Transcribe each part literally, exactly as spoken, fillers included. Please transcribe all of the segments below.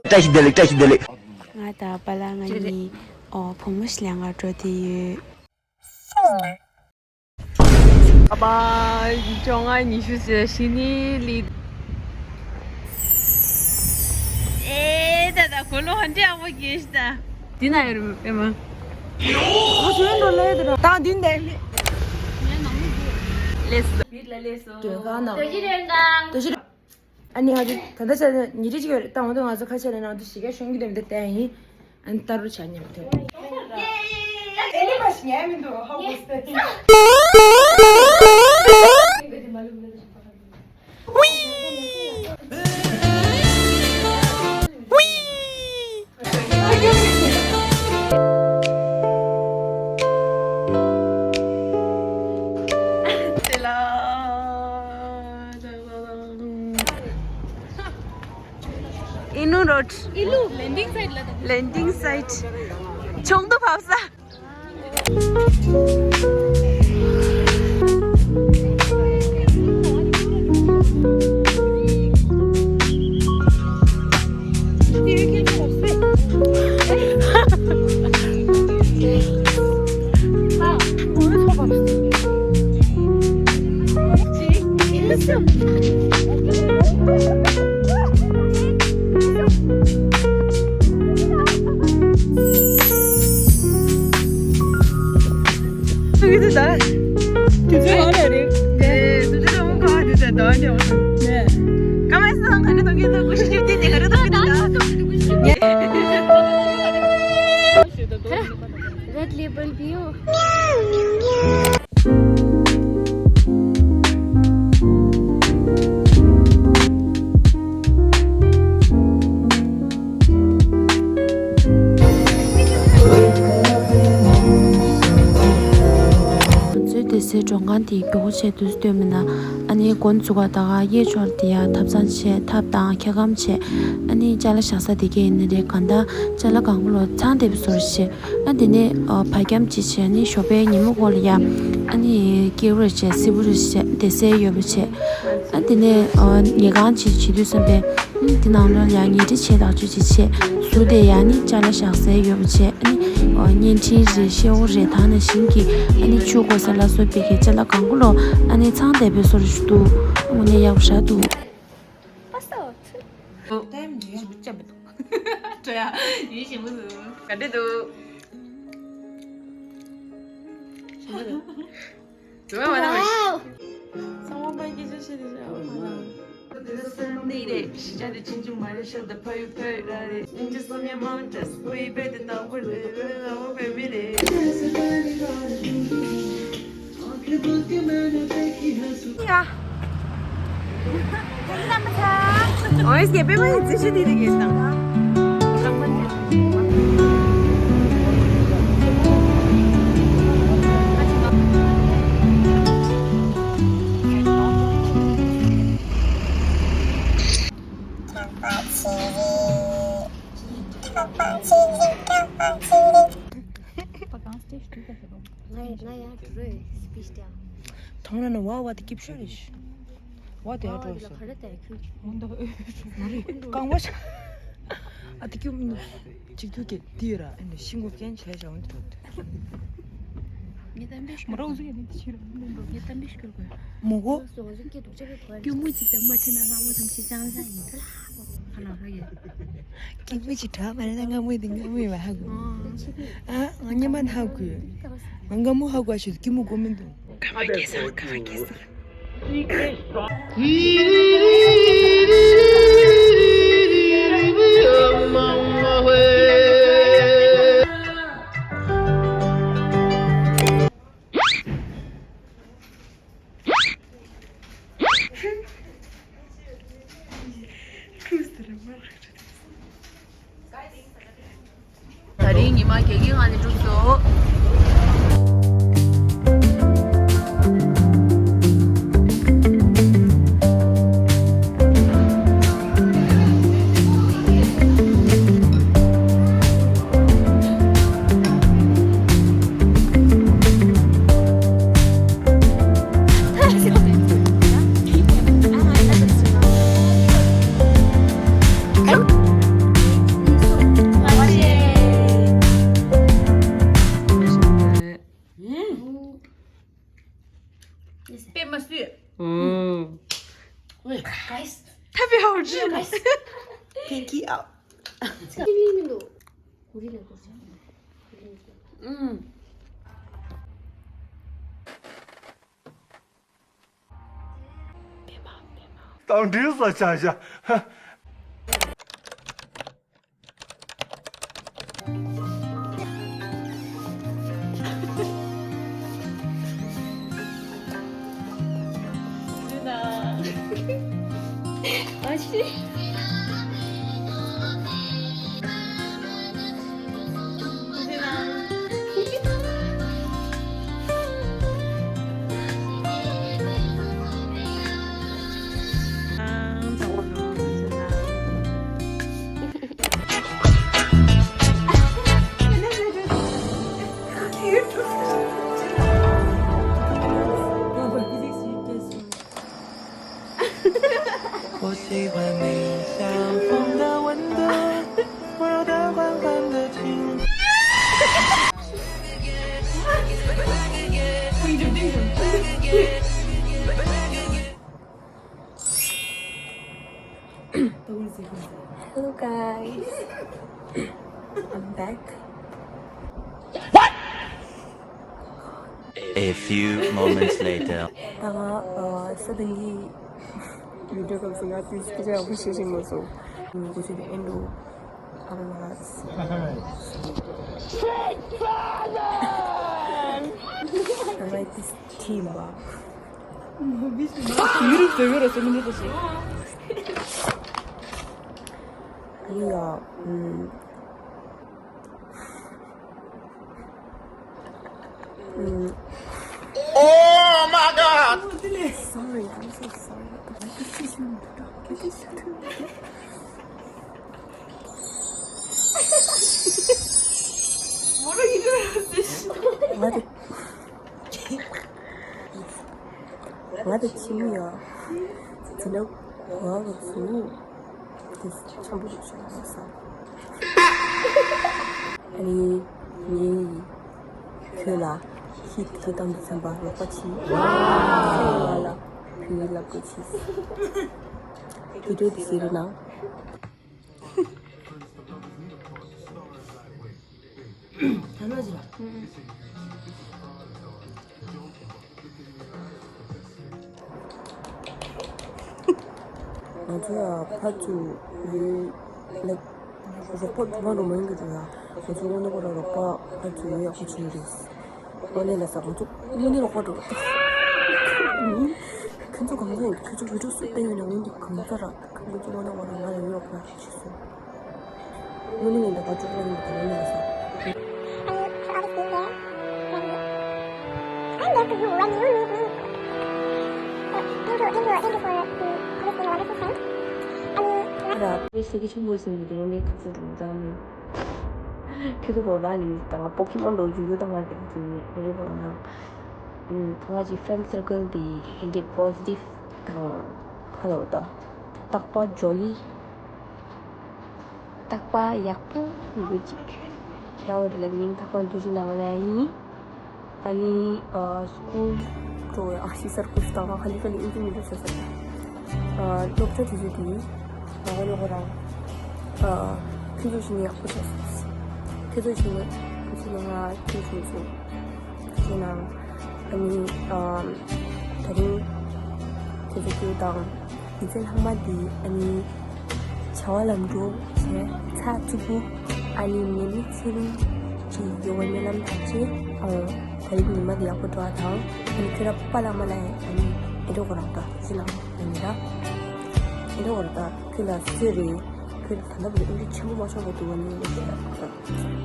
བཀྲ་ཤིས་བདེ་ལེགས། བཀྲ་ཤིས་བདེ་ལེགས། ང་དང་པཱ་ལགས་ང་གཉིས་ཨོ་བུ་མོ་ཞིག་ལེན་ག་འགྲོ་བསྡད་ཡོད། ཨ་ཕ། བཅོ་ལྔ་ཉི་ཤུ་ཟེར་ཞི་ནི་ལི། ཨེ་ད་ད་གོ་ལོ་ཧན་ཏེ་ཨ་བོ་གེ་ཤི་ད། འདི་ན་ཡོད་རེད་ཨེ་མ། ཨ་ཞོན་འགྲོ་ལེ་ད་ད་འདི་འདི་མི། ལེས། བིད་ལ་ལེས་སོ། དོན་ཁ་ན། དོ་ཅི་རེད་ད། དོ་ཅི་རེད། ཨ་ནི་ང་ཚོ་ད་ལྟ་ཆ་ཉི་རེ་གཅིག་ཡོད་རེད། ད་འོ་ད་ང་ཚོ་ཁ་ཆེ་རེད་ན་ང་ཚོ་གཞི་རྒྱ་ཤོང་གི་འདུག་མི་འདུག་བལྟས་ཡིན། ཨ་ནི་ལྟ་རུ་བྱ་མཉམ་དུ། ཨེ་ནི་མ་ཞིག་ཉལ་མི་འདུག་ཧ་གོ་སྟེ། ཨིན་ནུ་རོཌ། ཨིན་ནུ་ལེན་ཌིང་སའིཊ་ལ། ལེན་ཌིང་སའིཊ། ཆུང་དུ་བབས་ས། ཐུགས་རྗེ་ཆེ། དུས་ཚོད་གང་ལ་རེད། ཨེ། དུས་ཚོད་གང་ལ་རེད། ད་ནི་ནས། ཀ་མ་སང་ག་རེ་གཏོང་གི་འདུག་གུ་ཤི་ཅིབ་ཏི་ནས་ག་རེ་གཏོང་གི་འདུག་ད་ད་ད་ད། Red Label Bio། ང་ཚོའི་སྡེ་སྲིད་མགྲོན་ཁང་དེའི་མགྱོགས་པོ་བྱས་དུས་སྟོན་མི་ན། ཨ་ནི་མགོ་འཛུགས་པ་ད་ག་གཡས་ཕྱོགས་དེ་ཡ་ཐབ་ཚང་བྱས། ཐབ་དང་འཁྱག་སྒམ་བྱས། ཨ་ནི་ཅ་ལག་བཞག་ས་དེ་ག་ཡིན་ནི་རེད། གང་ལྟར་ཅ་ལག་གང་པོ་ལོ་ཚང་བསྡད་པའི་བཟོ་འདྲ་བྱས། ཨ་དེ་ནས་ཨ་བར་ཁྱམས་ཅིག་བྱས། ཨ་ནི་ཞོགས་པའི་ཉིན་མོ་གོ་ལ་ཡ་ཨ་ནི་སྐྱིད་པོ་རེ་བྱས། བསིལ་པོ་རེ་བྱས། བདེ་གསལ་ཡོད་པ་བྱས། ཨ་དེ་ནས་ཨ་ཉལ་ཁང་ཅིག་བྱེད་དུས་བསམ་པས། ཨ་དེ་ནང་ལོགས་ལ་ཡ་ཉལ་ཁྲི་བྱས་དག་ཆོས་ཅིག་བྱས། ཟུར་དེ་ཡ་ནི་ཅ་ལག་བཞག་སའི་ཡོད་པ་བྱས། ཨ་ནི་ཨ་བརྙན་འཕྲིན་རེ་ཤེལ་སྒོ་རེ་ད་ནང་བཞིན་གྱི་ཨ་ནི་ཆུ་བསྐོལ་ས་ལ་སོགས་པའི་གི་ཅ་ལག་གང་ག་ལོ་ཨ་ནི་ཚང་བསྡད་པའི་བཟོ་འདྲ་ཞིག་འདུག་དངོས་གནས་ཡག་པོ་ཞེ་དྲག་འདུག What's up? ཨོ། ལྟད་མོ་འདི་ཡང་ཅམ་པ་འདུག་ཁྲོ་ཡ། ཡིད་ཞིམ་པོ་འདུག་ག་འདྲ་འདུག་ཞིམ་པོ་འདུག་དུ་བ་བ་ན་བ། ཚང་མ་པའི་སྐད་ཆ་བཤད་དེ་བཞག་ཨ་ལ། འདི་རེད། གཞིས་ཆགས་འདི་ཕྱིན་ཆུ་མ་རེད་ཤག་ད་ཕ་ཡུལ་བོད་ར་རེད། ཡིན་གཅིག་བསམ་ཡས་མང་ཆེ་བོད་ཡིག་དཔེ་དེ་དག་པོ་རེད། བོད་ལ་བོད་པའི་མི་རེད། ཡ། འོ་ཡ་སྐྱེ་པའི་མ་ཡི་རྩི་ཤི་དེ་དེ་གས་དང་། ང་ཡང་ང་ཡང་འགྲོ་རེད་སི་པིཆ་དེ། ཐོང་ན་ན་ཝ་ཝ་དེ་སྐྱིབས་ཤོད་རེད། ཝ་དེ་ཨ་འགྲོ་སོ། ག་རེ་དེ་ཁྱོད། མ་རེད་རྐང་པ་ཤ། ཨ་དེ་སྐྱིབས་མི་འདུག་གཅིག་ཐུག་གི་དེ་ཡོད་ར་ཨ་ནི་ཤིང་སྒོ་རྐྱེན་བྱས་བྱ་འོན་དེ་འགྲོ། ངས་གཏམ་དཔེ་ཞིག་མ་རོགས་ཟིག་ཡ་ནི་དེ་ཕྱིར་ར་ངས་གཏམ་དཔེ་ཞིག་ཁྱོད་དགོས། མོ་གོ། སྐྱུར་མོ་གཅིག་དང་མ་ཁྲིད་ན་ལྷ་མོ་ཐམས་ཅད་ཅང་ཅང་ཡིན། ཁ་ལག་ཧ་གི། སྐྱིད་པོ་ཅིག་གྲགས་མ་རེད་ན་སྔ་མོ་དེ་སྔ་མོ་ཡིན་པ་ཧ་གོ། ཨ་ང་སྔ་མ་ཧ་གོ། ང་སྔ་མོ་ཧ་གོ་ཞུ་སྐྱིད་མོ་གོ་མི་འདུག་ཁ་བ་སྐྱེས་སང་ཁ་བ་སྐྱེས་སང་ད་རིང་ཉི་མ་བརྒྱད་ཀྱི་ངང་ནས་གྲུབ་སོང་། 嗯，喂，guys，特别好吃。Guys，天气好。这个命令的，鼓励了多少？嗯。 དང་འདྲིས་ས་ཆ་བཞག我喜欢你像风的温度，温柔的缓缓的情。Hello guys, I'm back. A few moments later. ད་ང་ཨ་ས་དང་གི་བི་ཌིའོ་སྐབས་སུ་ང་དུས་སྐད་ཆ་ཡག་པོ་བཤད་ཤེས་མ་སོང་། ངོ་ཤེས་དེ་ཨེ་འགྲོ། ཨ་ལ། ད་ང་དུས་ཁྲིད་མ། ཡུ་རོབ་ཟེར་བའི་ར་སེ་མི་འདྲ་ཞིག་ཨ་ཡ། ཨུམ། ཨུམ། Oh my god! Sorry, I'm so sorry. What the fuck is this? What are you doing with this? What the ང་དང་ཁྱིམ་ཡ་འཛིན་གྲྭ་གོ་བ་བ་ཚོ་དེ་འཆམ་པོ་ཞིག་བྱུང་བ་བསམ། ཨ་ནི་ངས་ཁྱོད་ལ་ཧིད་ཁྱེད་བཏང་དུ་ཚན་པ་ལོག་པ་ཕྱིན། ང་ལ་བུའི་ལབ་དགོས་ཕྱིན། བི་ཌིའོ་དེ་གཟིགས་རོགས་གནང་། ད་ལོ་ཅི་ལ། ང་ཚོ་ཡང་ཕར་ཚུར་ཡོད། ལེགས། རོགས་པ་མ་རུ་མ་ཡིན་གི་འདུག་ཡ། ང་ཚོ་དངོས་གནས་ཁོ་རང་རོགས་པ་ཕར་ཚུར་ཡོད་ཡག་པོ་བྱས་རེད། ཨོ་ལེ་ལ་ས་ང་ཚོ་དངོས་གནས་རོགས་པ་འགྲོ། ཁྱོད་ཚོ་གང་ཚོད་ཁྱོད་ཚོ་བི་ཌིའོ་སུ་བལྟས་ཡོད་ན་འོན་ཏེ་གང་ཚ་ར་ཁྱོད་ཚོ་དངོས་གནས་ཁོ་རང་ང་ལ་ཡོད་རོགས་པ་བྱས་སོང་། དངོས་གནས་ཡིན་ད་ཕར་ཚུར་ལ་ཡིན་ད་ལེ་ལ་ས། Thank you, thank you, thank you for, um, hosting a wonderful time. I mean, ར། ཁྱེད་ཚོ་གི་ཆུང་མོ་ཟིན་གྱི་རེད། ངས་ཁྱེད་ཚོ་དང་འཛོམས་ནས། ཁྱེད་ཚོ་གོ་ལ་ནི་དང་པོ་ཀི་མོན་འགྲོ་རྒྱུ་ཡོད་དང་མ་རེད་ཟེར་ནས་རེད་བ་ན། ང་གི་friend circle དེ་ཧིན་དི་positive དང་ཧ་ལོ་དང་རྟག་པར་jolly། རྟག་པར་ཡག་པོ་ཡོད་ཅིག་ཡག་པོ་རེད་ལབ་ཡིན། རྟག་པར་འགྲོ་རྒྱུ་ནང་ལ་ཡིན། ཨ་ནི་ཨ་སྐུལ་འགྲོ་བའི་ཨ་ཤི་སར་སྐུལ་བཏང་བ་ཧ་ལི་ཧ་ལི་ཨིན་ཇི་མི་འདུག་ཟེར་ཟེར། ཨ་སློབ་གྲྭ་དེ་ཚོ་དེ་ང་ག་ནས་ཁོ་རང་ཨ་ཁྱེད་ཚོ་ཞིག་ནས་ཡག་པོ་བྱས་སོང་། ཁྱེད་ཚོ་ཞིག་ནས་ཁྱེད་ཚོ་ནས་ང་ཁྱེད་ཚོ་ཚོ་ཁྱེད་ནང་ཨ་ནི་ཨ་ད་རིང་ཁྱེད་ཚོ་སྐུལ་བཏང་། ཉི་ཚེ་ལྷག་མ་འདི་ཨ་ནི་བྱ་བ་ལམ་འགྲོ་བྱས་ཚར་གཅིག་པུ་ཨ་ནི་ཉེ་མི་ཚེ་རིང་གི་ཡོང་བའི་སྨོན་ལམ་དང་བཅས་ཨ་ད་རིང་ཉི་མ་འདི་ཡག་པོ་འགྲོ་བ་དང་ཨ་ནི་ཁྱོད་ར་པཱ་ལགས་མ་ལགས་ཨ་ནི་ཨེ་འགྲོ་གོ་རང་ད་ཅི་ལ་ཨ་ནི་ར་ཨེ་འགྲོ་གོ་ར་ད་ཁྱོད་ལ་སུ་རེད་ཁྱོད་ད་ལྟ་བར་དུ་ཨེ་འདྲ་ཆེན་པོ་མ་བྱུང་བ་འདུག་ཨ་ནི་ཁྱོད་ར་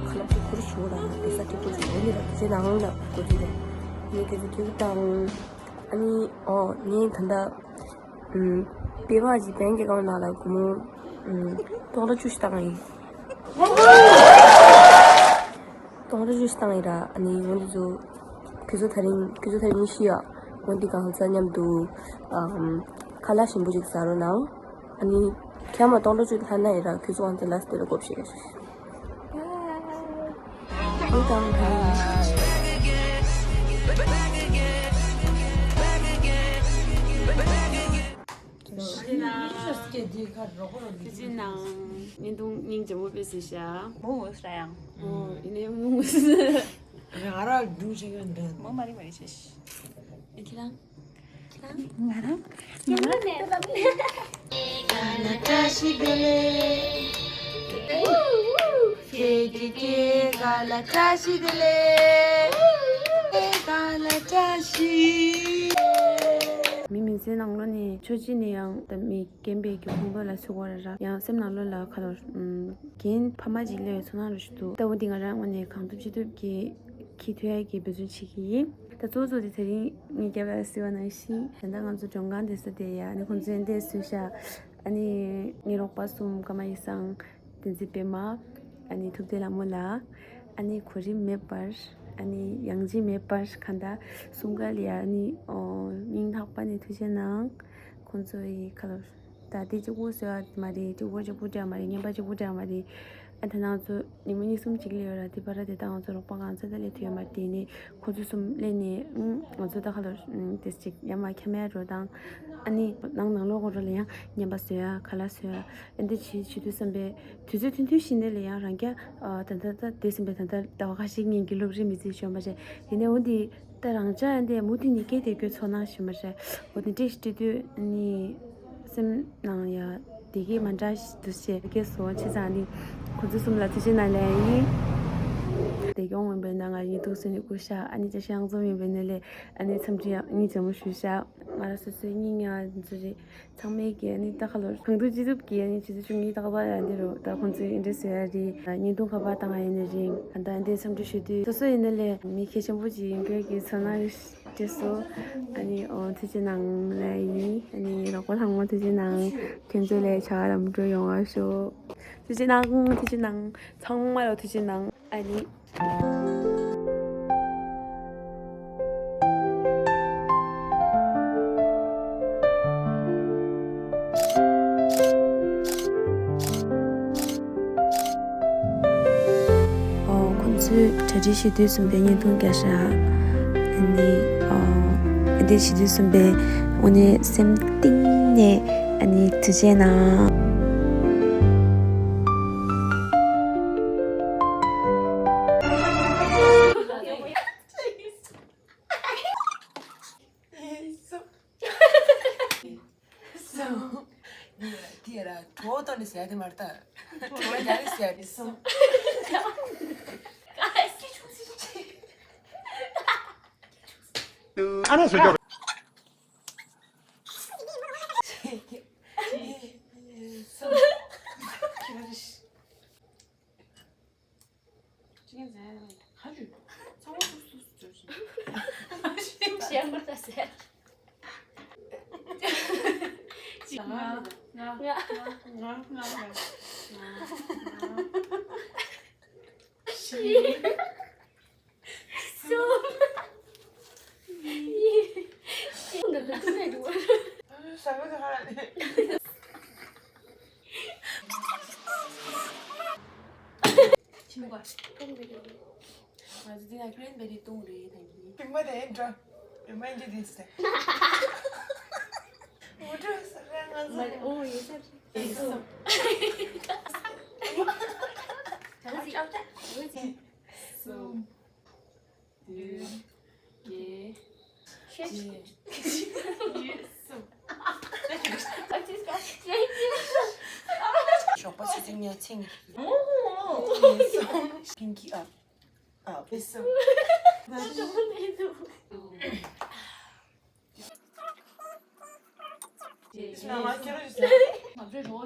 ཁ་ལག་ཅིག་ཁུར་ཞུ་ར་ན་དེ་ས་ཅིག་ཁུར་ཞུ་ཨ་ནི་ར་ཅི་ལ་ཨང་ལ་གོ་ཅི་རེད་ཨ་ནི་ཁྱོད་ཚོ་ཁྱོད་དང་། ཨ་ནི་ཨོ་ངས་ད་ལྟ་ཨུམ་པེ་མ་ཅིག་བན་གྱི་སྒང་ནང་ལ་སྒོར་མོ་ཨུམ་སྟོང་ཕྲག་བཅུ་ཞིག་བཏང་ཡིན། སྟོང་ཕྲག་བཅུ་ཞིག་བཏང་ཡིན་ར། ཨ་ནི་འོ་འདི་ཚོ་ཁྱེད་ཚོ་ད་རིང་ཁྱེད་ཚོ་ད་རིང་ཤི་ཡ། འོ་འདི་གང་ཚ་མཉམ་དུ་ཨམ་ཁ་ལག་ཞིམ་པོ་ཅིག་ཟ་རོགས་གནང་། ཨ་ནི་ཁྱེད་མ་སྟོང་ཕྲག་བཅུ་ལྷག་ན་ཡིན་ར། ཁྱེད་ཚོ་ཨང་ཚ་ལ་སྟེ་ལ་གོ་བྱེད་ཡ་ཞུ། Welcome home. ཁྱེད་འདི་ཁར་རོགས་རོགས་ཀྱི་ཅི་ནང་བརྙན་ཐུང་སྙིང་རྗེ་མོ་དཔེ་བཟོས་ཤག་མོ་ངུས་ར་ཡང་། ཨོ་ཡིན་ནའི་མོ་ངུས། ང་ར་སྒྲུང་བཤད་ཡོད་འདྲ། མོ་མ་རི་མ་རི་བྱས་ཤི། ཨེ་ཁྱེད་རང་། ཁྱེད་རང་། ང་རང་། ང་རང་། མི་མི་ཚེ་ནང་ལོགས་ནས་ཆོས་བྱེད་ནས་ཡང་ད་མི་རྒན་པའི་གི་ཁོང་ཁྲོ་ལ་ཚུད་དགོས་ར་ར། ཡང་སེམས་ནང་ལོགས་ལ་ཁ་ལོ། ཨམ། རྒན་ཕ་མ་ཅིག་སླེབས་པའི་ཚོར་སྣང་རེ་ཞིག་འདུག་ལྟ་བུ་འདི་ང་རང་ངོས་ནས་གང་ཐུབ་ཅི་ཐུབ་ཀྱིས་ཁྱི་ཐུ་ཡ་གི་འབད་བརྩོན་བྱེད་ཀྱི་ཡིན། ད་གཙོ་བོ་གཙོ་དེ་དེ་རིང་ངས་རྒྱབ་ལ་གཟིགས་པ་ནང་བཞིན་ད་ལྟ་ང་ཚོ་མགྲོན་ཁང་དེ་ས་དེ་ཡ། ཨ་ནི་ཁོང་ཚོས་འདི་བཟོས་ཤག་ཨ་ནི་ངའི་རོགས་པ་གསུམ། ཀརྨ་ཡེ་བཟང་། བསྟན་འཛིན་པད་མ། ཨ་ནི་ཐུབ་བསྟན་ལྷ་མོ་ལགས། ཨ་ནི་གོ་རིམ་མེད་པར། ཨ་ནི་ཡང་ཅིན་མེད་པར་གང་ལྟར་གསུམ་ཀ་ལ་ཡ། ཨ་ནི་ཨོ་སྙིང་ཐག་པ་ནས་ཐུགས་རྗེ་གནང་། ཁོང་ཚོ་ཡི་ཁ་ལོ། ད་དེ་གཅིག་པུ་བཟོས་པ་མ་རེད། གཅིག་པོ་གཅིག་པུ་འདྲ་མ་རེད། རྔན་པ་གཅིག་པུ་འདྲ་མ་རེད། ཨ་ད་ང་ཚོ་ཉིན་མོ་གཉིས་གསུམ་ཅིག་སླེབས་ཡོད་ར། དེ་བར་དེ་ད་ང་ཚོ་རོགས་པ་གང་ཚ་ད་སླེབས་ཐུབ་ཡོད་མ་རེད། དེ་ནས་ཁོང་ཚོ་གསུམ་སླེབས་ནས། ཨང་། ང་ཚོ་ད་ག་ལོ། ཨང་། དེ་ཅིག་ཡར་མར་འཁྱམ་ཡ་འགྲོ་སྟངས། ཨ་ནི་ནང་ནང་ལོགས་སྐོར་ལ་ཡང་རྔན་པ་བཟོ་ཡ། ཁ་ལག་བཟོ་ཡ། ཨ་འདི་བྱེད་བྱེད་དུས་བསམ་པའི་དུས་ཚོད་ཐུང་ཐུང་ཞིག་ནས་ལ་ཡང་རང་རྐྱ། ཨ་ད་ད་ད་དེ་བསམ་པའི་ད་ད་ཟླ་བ་ཁ་ཤས་ངེད་ཀྱི་སློབ་རིམ་མི་ཚེ་ཤོར་མ་རེད། ཡིན་ནའི་འོ་འདི་ད་རང་ཅག་ཨ་འདི་མུ་མཐུད་ནས་སྐྱེས་དེ་དགོས་ཚོར་སྣང་ཞིག་མ་རེད། འོ་དེ་འདྲས་ཞིག་སྤྲད་དུས་ཨ་ནི། སེམས་ནང་ཡ་བདེ་སྐྱིད་མ་འདྲ་ཞིག་འདུག་ཅེས་སྐད་སོ་ཆེ་ཙང་ནི་ཁོ་ཚོ་གསུམ་ལ་ཐུགས་རྗེ་གནང་ལེ་ཡིན། བདེ་སྐྱོང་ཡིན་པའི་ནང་ང་ཡིན་འདུག་ཟེར་ནས་སྐུ་ཤ། ཨ་ནི་ཅ་ཤང་འཛོམས་ཡིན་པའི་ནང་ལས། ཨ་ནི་འཚམས་འདྲི་ཡང་སྙིང་རྗེ་མོ་ཞུ་ཤག་ང་རང་སོ་སོའི་སྙིང་ཡ་འཛུ་རེད། ཚང་མས་ཀྱི་ཨ་ནི་ད་ག་ལོ་གང་ཐུབ་ཅི་ཐུབ་ཀྱིས་ཨ་ནི་ཆུ་ཚོད་བཅུ་གཉིས་ཏག་ཏག་ཡ་འདི་རུ་ད་ཁོང་ཚོས་ཨེ་འདྲས་བཟོས་ཡ་རེད། བརྙན་ཐུང་ཁ་པར་བཏང་ཡ་ཡིན་ནི་རེད། ད་ཨ་འདྲས་འཚམས་འདྲི་ཞུ་དུས་སོ་སོ་ཡིན་ན་ལས་མི་གལ་ཆེན་པོ་ཅིག་ཡིན་པའི་གི་ཚོར་སྣང་། དེ་སོ། ཨ་ནི་ཨོ་ཐུགས་རྗེ་གནང་ལེ་ཡིན། ཨ་ནི་རོགས་པ་ཚང་མ་ཐུགས་རྗེ་གནང་། ཁྱོད་ཚོ་ལས་བྱ་བ་ལམ་འགྲོ་ཡོང་བ་ཤོག་ཐུགས་རྗེ་གནང་། ཐུགས་རྗེ་གནང་། ཚང་མ་ལ་ཐུགས་རྗེ་གནང་། ཨ་ནི། ཨོ། ཁོང་ཚོས་གྲ་སྒྲིག་ཞུ་དུས་གསུམ་པའི་བརྙན་ཐུང་རྒྱག་ཤག་ཨ་ནི་ཨོ། འདི་ཞུ་དུས་གསུམ་པའི་དངོས་གནས་སེམས་གཏིང་ནས་ཨ་ནི་ཐུགས་རྗེ་གནང་། སོ། དེ་ར་གྲོགས་གཏོང་ནས་ཟེར་ཡ་དེ་མ་རེད་ད། གྲོགས་རྒྱག་ནས་ཟེར་ཡ་རེད་སོ། ཨ་ནེ་སོ་ཅོག་སོ། ཅི་ཡིན་ཟེར་ཡ་ལ་ཧ་ལུས། ཚང་མ་སུ་སུ་སུ་བརྗོད་བཞིན། ཞེས་པར་ལྟ་ཟེར། ཅི། ང་ང་ང་ང་ང་ང་བཞི། གསུམ། གཉིས། གཅིག་ཟ་གི་འདུག་ཧ་ལས། ཁྱིམ་པ། ང་ཚོ་འདི་ན་ཀྲེན་བེ་རི་བཏུང་རེད་ད་གིན། ཁྱིམ་པ་དེ་འགྲོ། རེ་མ་འདི་དེ་ཟེར། མུ་འགྲོ་ཟེར་ར་ང་ཚོ། མ་རེད། ཨོ་ཡོད་ས་རེད། ཡིན་སོང་། གང་ཟིག་གང་ཟིག་གསུམ། བདུན། བརྒྱད། བཅུ། གསུམ། ཞོགས་པ་ཆུ་ཚོད་ལྔ་ཚེག་གཉིས། ཨོ། ཡིན་སོང་། ཕིང་ཀི་ཨ། ཨ། ཡིན་སོང་། ང་ལ་ང་ལ་ང་ལ། ང་ལ་ང་ལ། ང་ལ་ང་ལ། ང་ལ་ང་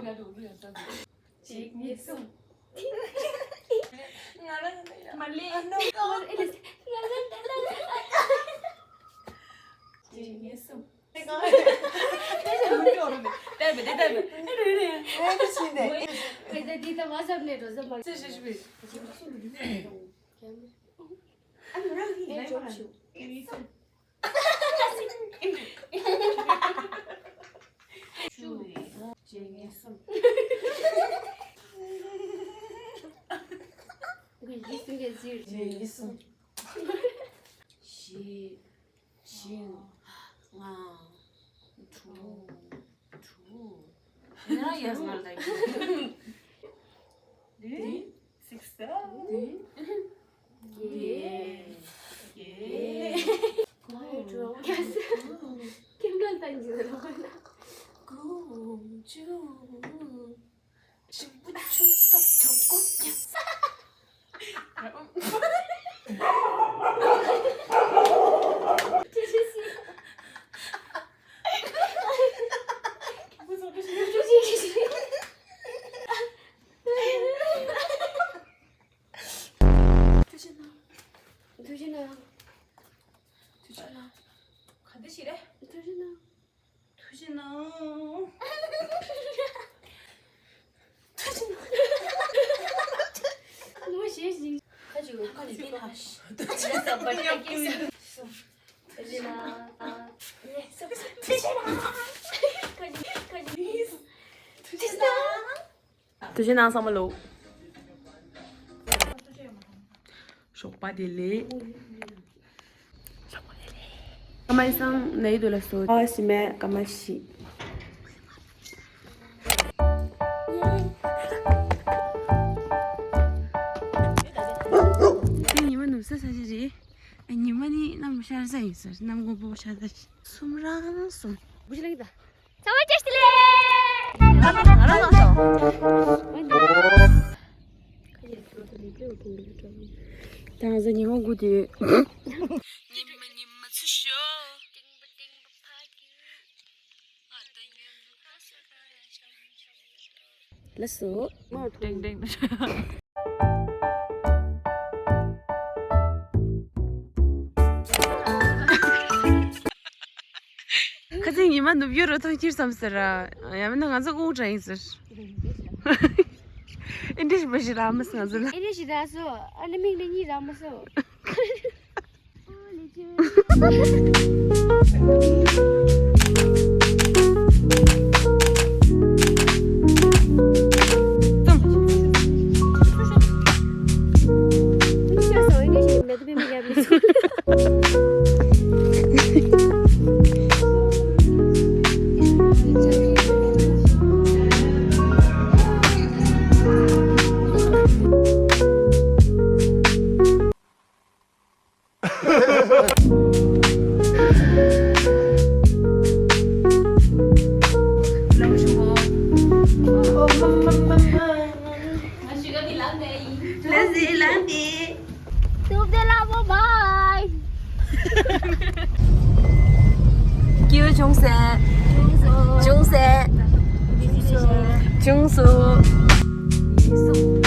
ལ། ང་ལ་ང་ལ། གཅིག་གཉིས་གསུམ། ང་ལ་ང་ལ། མ་ལེ། ཨ་ནོ། ང་ལ་ང་ལ། གཅིག་གཉིས་གསུམ། ང་ལ་ང་ལ། དེ་ལྟ་བུ་དེ་ལྟ་བུ། ཨེ་རེད་རེད། ཨེ་རེད་ཕྱིན་ཏེ། ཨེ་རེད། ཨེ་ད་འདི་ད་མ་ཟབ་ནས་འགྲོ་ཟབ་མ། ཚེ་ཤེས་ཤེས་པས། ཨ་ནི་རང་གིས་ལན་མ་རག་གཅིག་གཉིས་གསུམ། བཅུ། གཅིག་གཉིས་གསུམ། གཅིག་གཉིས་གསུམ། བཞི། བཞི། ལྔ། དྲུག་དྲུག་ཡ་ཡ་སྨར་ལ་ཡ། དེ། སིག་སྟར། དེ། ཡེ། ཡེ། ཁེམ་ལོན་ཏན་ཇི་ལ་ལོ་ན། ཀུ་ཅུ། ཞིམ་པོ་ཆུ་ཚོད་གྲོགས་པོ་ཉལ་ས། ཐུགས་རྗེ་གནང་། ཐུགས་རྗེ་གནང་། ཐུགས་རྗེ་གནང་། ག་འདྲ་ཞིག་རེད། ཐུགས་རྗེ་གནང་། ཐུགས་རྗེ་གནང་། ཐུགས་རྗེ་གནང་། ངོ་ཤེས་ཤིང་། ཁ་ཅིག་ཁ་ཅིག་དེ་ལ་ཤི། ཐུགས་རྗེ་གནང་། ཐུགས་རྗེ་གནང་། ཐུགས་རྗེ་གནང་། ཁ་ཅིག་ཁ་ཅིག་ཐུགས་རྗེ་གནང་། ཐུགས་རྗེ་གནང་ཚང་མ་ལོ། ཞོགས་པ་བདེ་ལེགས། ཀ་མ་སང་ནའི་དུ་ལ་སོ། ཨ་ཤི་མེ་ཀ་མ་ཤི། དེ་ཉི་མ་ནུབ་ས་ས་ཆ་རེད། ཉི་མ་ནི་གནམ་ཤར་ས་ཡིན་ཟེར། གནམ་སྔོན་པོ་ཤར་ས་ཞིག་གསུམ་རང་གསུམ། བུ་ཞིག་ལ་གི་ད། ཚང་མ་བཀྲ་ཤིས་བདེ་ལེགས། ང་རང་ང་རང་ང་རང་། ད་ང་ཚོ་ཉི་མ་དགུ་དེ། ཉི་མ་ཉི་མ་ཚུར་ཤོག་ལགས་སོ། ཏེང་ཏེང་། ཁ་སང་ཉི་མ་ནུབ་ཡོད་རོ་ཐོག་ཁྱེར་བསམ་ཟེར་ར། ཡང་མིན་ན་ང་ཚོ་དབུགས་དྲག་ཡིན་ཟེར། ཨེ་འདྲ་ཞིག་མ་ཞིག་རག་མ་སོང་ང་ཚོ་ལ། ཨེ་འདྲ་ཞིག་རག་སོང་། ཨ་ནི་མིག་ནས་གཉིད་རག་མ་སོང་། སྐྱིད་པོ་བྱུང་ཟེར། བྱུང་ཟེར། བྱུང་སོང་།